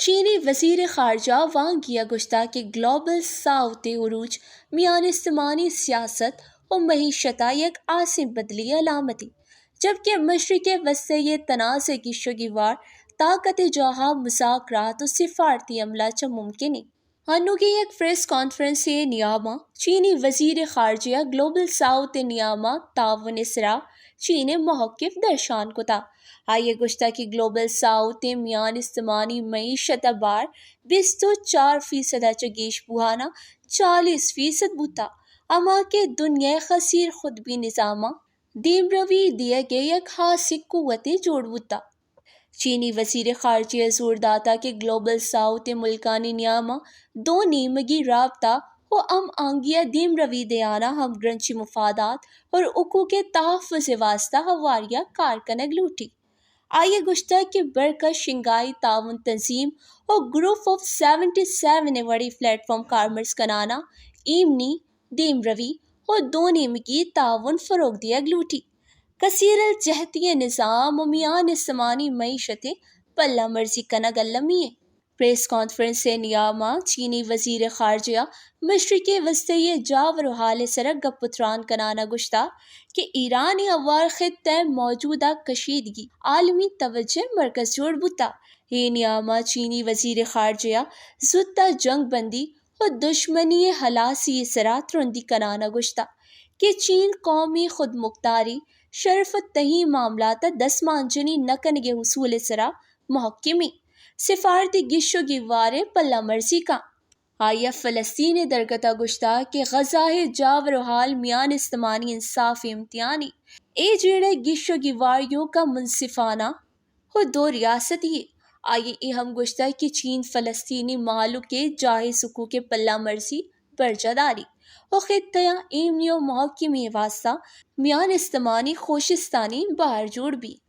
چینی وزیر خارجہ وانگ یی ءَ گوشتگ کہ گلوبل ساؤتھ ءِ عروج میان استمانی سیاست ءُ معیشت ءَ یک ہاسیں بدلی ءِ علامتے، جبکہ مشرق وسطی ءِ تنازعہ ءِ گیش ءُ گیوار طاقت ءِ جاہ ءَ مذاکرات ءُ سفارتی عمل ءَ چہ ممکن اِنت۔ انوگیں یک پریس کانفرنس ءِ نیام ءَ چینی وزیر خارجہ ءَ گلوبل ساؤتھ ءِ نیام ءَ تعاون ءِ سرا چین ءِ موقف درشان کتگ۔ آئی ءَ گوشتگ کہ گلوبل ساؤتھ ءِ میان استمانی معیشت ءِ بار بیست ءُ چار فیصد ءَ چہ گیش بوھان ءَ چالیس فیصد بوتگ، ہما کہ دنیا ءِ کثیر قطبی نظاماں دیمروی دیگ ءِ یک ہاسیں قوتے جوڑ بوتگ۔ چینی وزیر خارجہ ءَ زور داتگ کہ گلوبل ساؤتھ ءِ ملکانی نیام ءَ دو نیمگی رابطہ ءُ ہم آہنگی ءَ دیمروی دیان ءَ ہمگرنچیں مفادات اور حقوق ءِ تحفظ ءِ واستہ ہواری ءَ کار کنگ لوٹیت۔ آئی ءَ گوشتگ کہ برک ءَ شنگھائی تعاون تنظیم ءُ گروپ آف سیونٹی سیون ءِ وڑیں پلیٹ فارم کارمرز کنان ءَ ایمنی، دیمروی ءُ دو نیمگی تعاون فروغ دیگ لوٹیت۔ کثیر الجہتی ءِ نظام ءُ میان استمانی معیشت ءِ پلہ مرزی کنگ المی اِنت۔ پریس کانفرنس ءِ نیام ءَ چینی وزیر خارجہ ءَ مشرق وسطی ءِ جاور ءُ حال ءِ سرا گپ ءُ تران کنان ءَ گوشتگ کہ ایران ءِ ہوار خطہ ءِ موجودہ کشیدگی عالمی توجہ ءِ مرکز جوڑ بوتگ۔ اے نیام ءَ چینی وزیر خارجہ ءَ زوت ءَ جنگ بندی ءُ دشمنی ءِ ہلاسی ءِ سرا ترندی کنان ءَ گوشتگ کہ چین قومی خودمختاری، شرف ءُ تہی معاملات ءَ دست مانجنی نہ کنگ ءِ اصول ءِ سرا محکم اِنت، سفارتی گیش ءُ گیوار ءِ پلہ مرزی کنت۔ آئی ءَ فلسطین ءِ درگت ءَ گوشتگ کہ غزہ ءِ جاور ءُ حال میان استمانی انصاف ءِ امتحانے۔ اے جیڑہ ءِ گیش ءُ گیوار ایوک ءَ منصفانہ ءُ دو ریاستی یے۔ آئی ءَ اے ہم گوشتگ کہ چین فلسطینی مہلوک ءِ جائز حقوق ءِ پلہ مرزی برجاہ داریت ءُ خطہ ءِ ایمنی ءُ محکمی ءِ واستہ میان استمانی کوشستانی بہر جوڑ بیت۔